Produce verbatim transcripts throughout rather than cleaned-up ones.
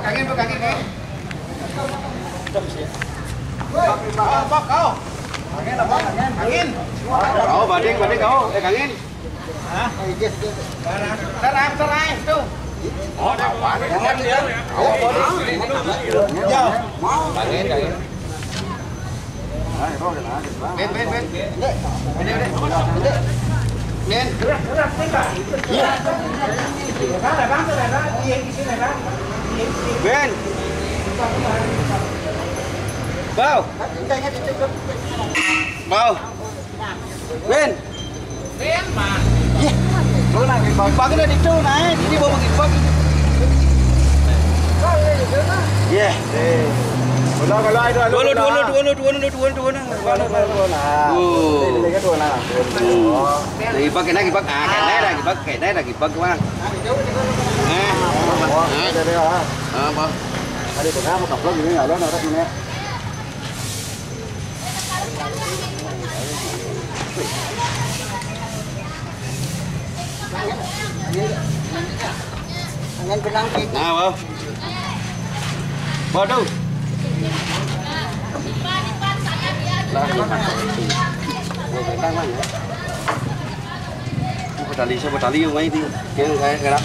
Kangin, kangin, kangin. Kau, kau. Kangin. Kau, bading, bading kau. Eh, kangin. Hah? Terang, terang itu. Oh, apa? Kangin, kangin. Ben, ben, ben. Ben, ben. Ben. Bau. Bau. Ben. Iya. Bau lagi, bau. Bagi dah itu, nah, ini bau bagi bagi. Iya. Dua lu, dua lu, dua lu, dua lu, dua lu, dua lu, dua lu. Oh. Hmm. Lagi pakai, lagi pakai, ah, kena lagi pakai, kena lagi pakai, Bang. Eh. Ah, apa? Tadi tengah mau kaplok ini, nggak ada, nggak ada. Nah, wow. Waduh. Lah, ini. Ini pedali, saya pedali yang main itu. Yang kayak gerak.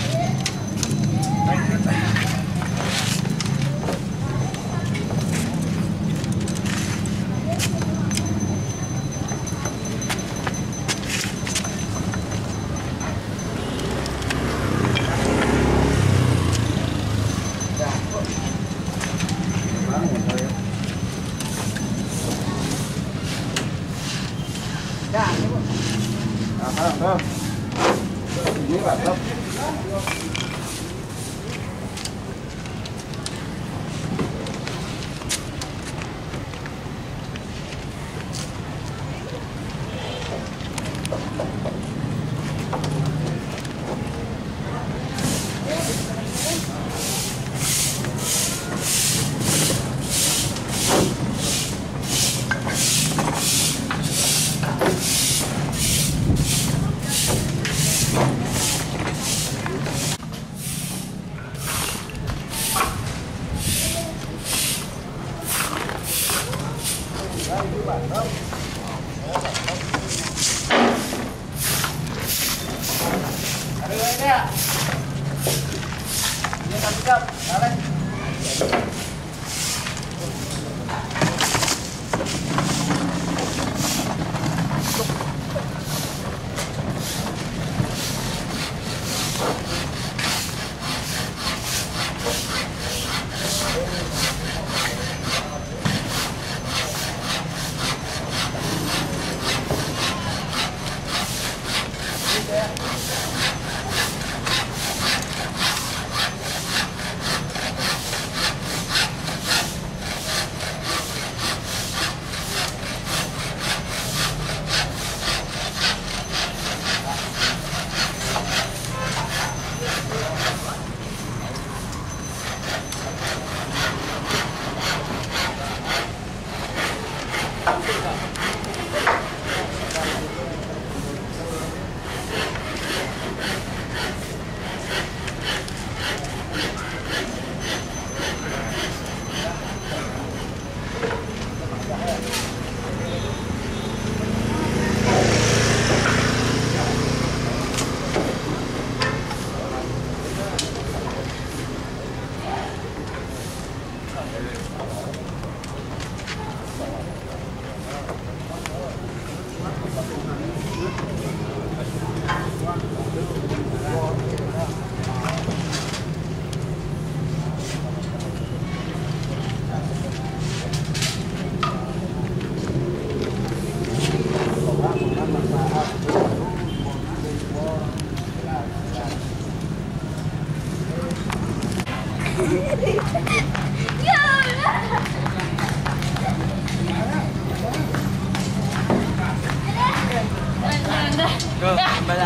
Go, kembali.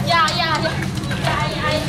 Ya, ya, ya. Ya, ya, ya.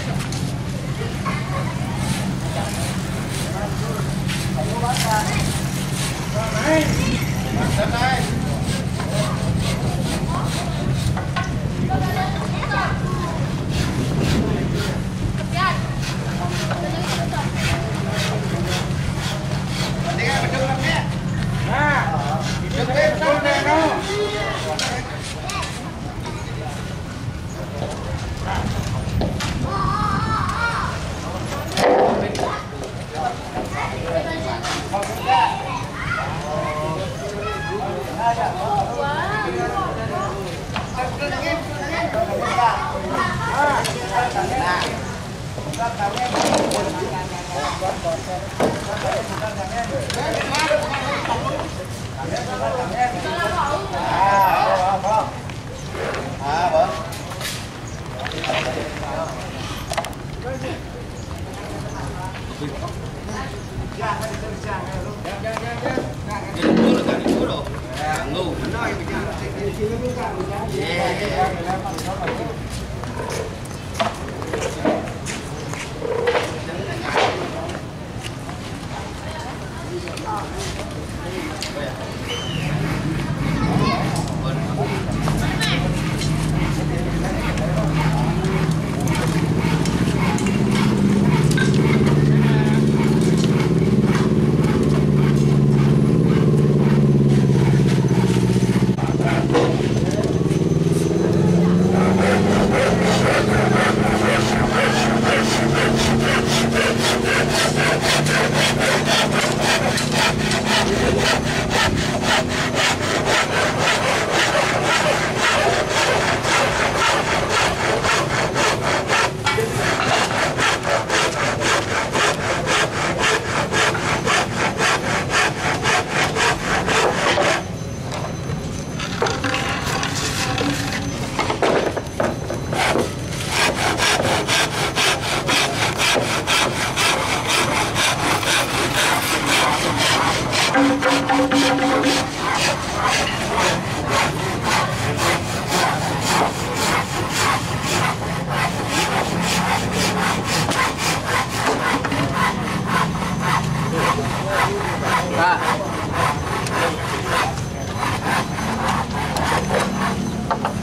Kak.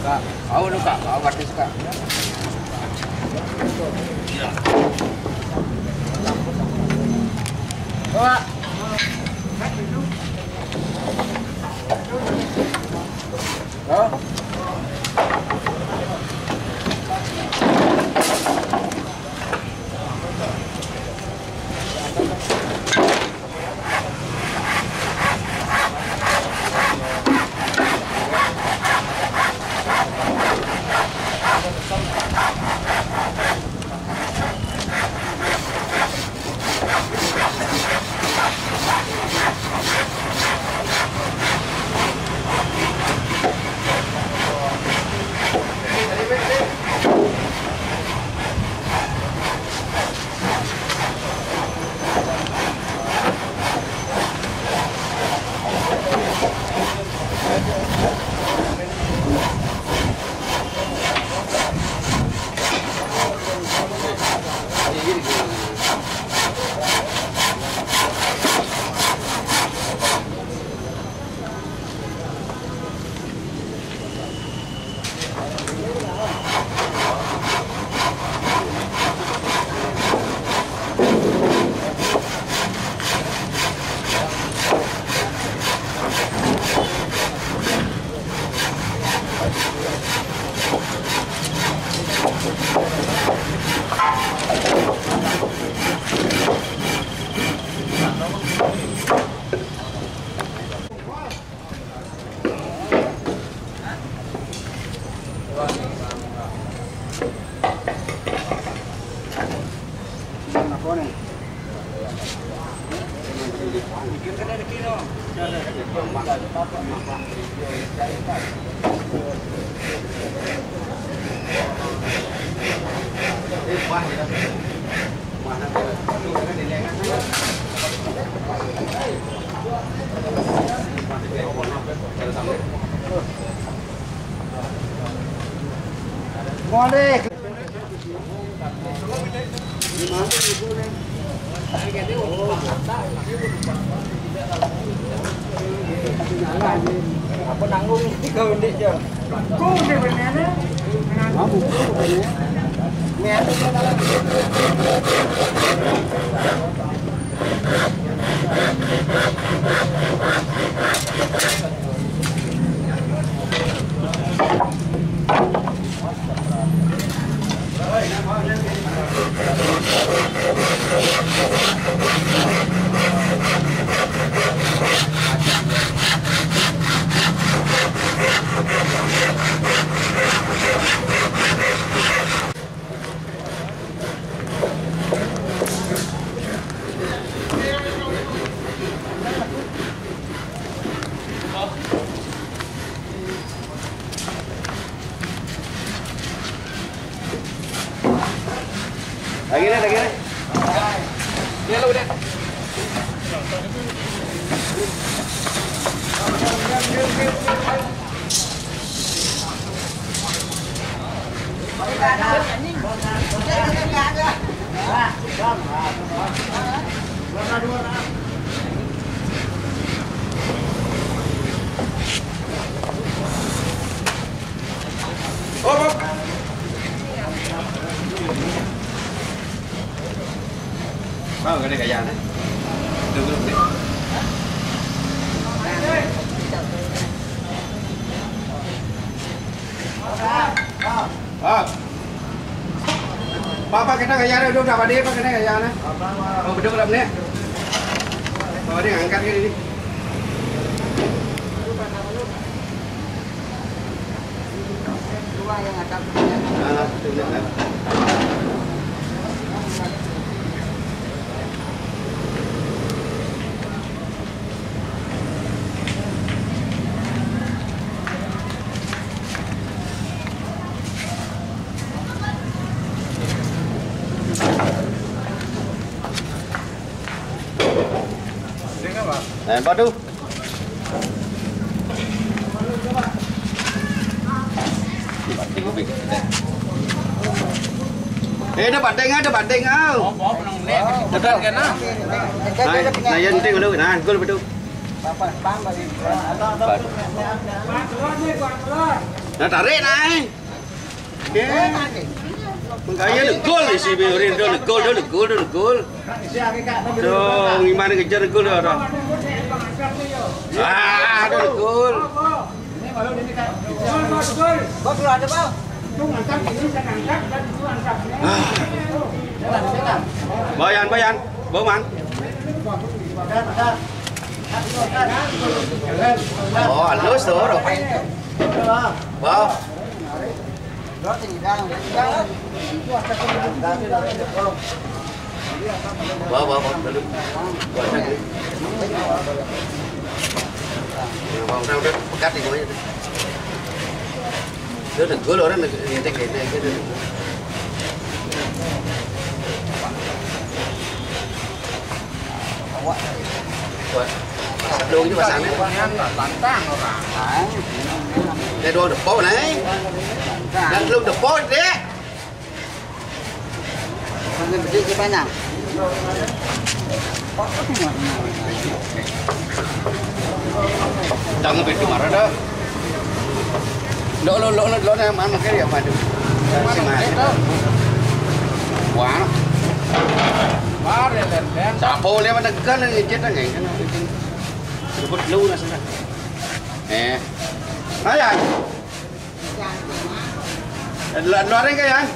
Kak, au lu, Kak, au artis, Kak. Bawa. Hah? Lagi deh, lagi deh. Dia lu deh. Mau gak ada gaya nih? Duduk deh. Ah. Pak, Pak, kita gaya nih, udah, udah, Pak, Pak, kita gaya nih. Oh, betul, betul, nih. Oh, dia ngangkat gini nih. Eh, Pak, tuh. Eh, ada banding, ada banding, au. Betul kan, ah? Nah, nah, yang penting dulu, nah, gol betul. Nah, tarik, nah. Oke. Kaya gol isi biurin, gol, gol, gol, gol, gol. Tuh, gimana kejar gol dia, orang? Ah, ada gol. Bayan, Bayan, Boman. Oh, halus tuh, Ropai. Wow. Wah, wah, wah, lalu. Wah, udah, udah, udah, pekat nih, pokoknya. Dia udah gol, orang ngetik-ngetik gitu. Wah, pasang dong, ini pasangnya. Lantang orang. Dia dua depo, nih. Dan belum depo, deh. Makin gede sih banyak. Jangan begitu marah dah. Lo, lo, lo, lo, lo, yang mana kali ya, madu? Mana? Wah. Mari, Len, Len. Siapa boleh mana kan yang ngecet kan, kan? Rebut lu lah sana. Eh. Ayan. Luar, luarin ka yan.